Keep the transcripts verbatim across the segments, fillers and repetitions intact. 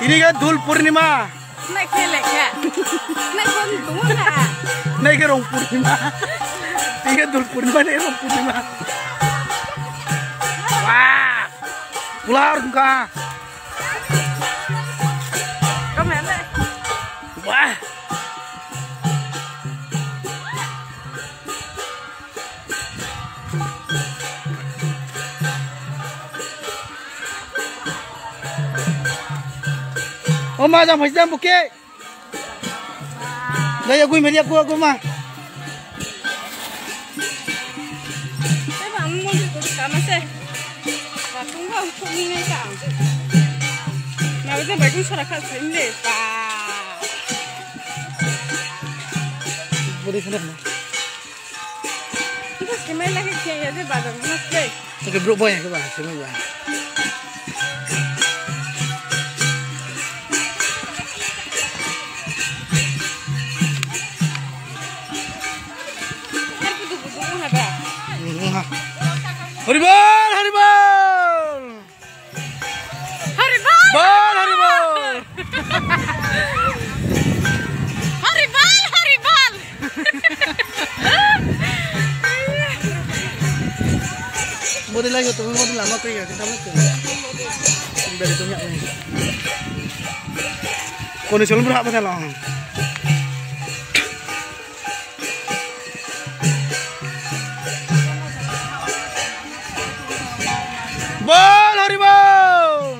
Ini ke Dul Purnima. Nai khe lekha. Nai kon dungo na. Nai ke Rong Purnima. Ini ke Dul Purnima, nai Rong Purnima. Wah. Pular ka. Kamera. Wah. O ma, jang phaisam buke. Dai, agui meri, agu, agu ma. Tei bang mo ko kama se. Ba tung ba ko ni ngai ta. Na ba bai tung sara kha sai ne. Ba. Budi sana. Itu simai lagi kiai ya, dia badan mas deh. Oke, bro, boy, ke ba, simai ba. Aku tuh butuh apa? Hmm, ha. Hari bal, hari bal. Hari bal! Bal, hari bal! Hari bal, hari bal! Bodi lagi tu, bodi lama kaya kita mati. Dari tu nyak ni. Kau ni selalu berhak pasal lah. Bol, hari bol.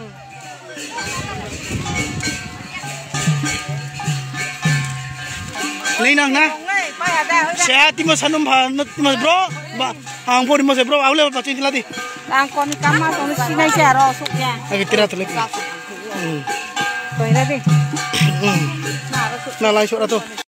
Ni nang na? Sehat timo sanum bha, timo bro. Ba, ang pori mo se bro, aule ba chin ladi. Ang koni kama tong sinai se aro sukya. Agi tira tole. Hmm. Koi ladi. Hmm. Na lai sura to.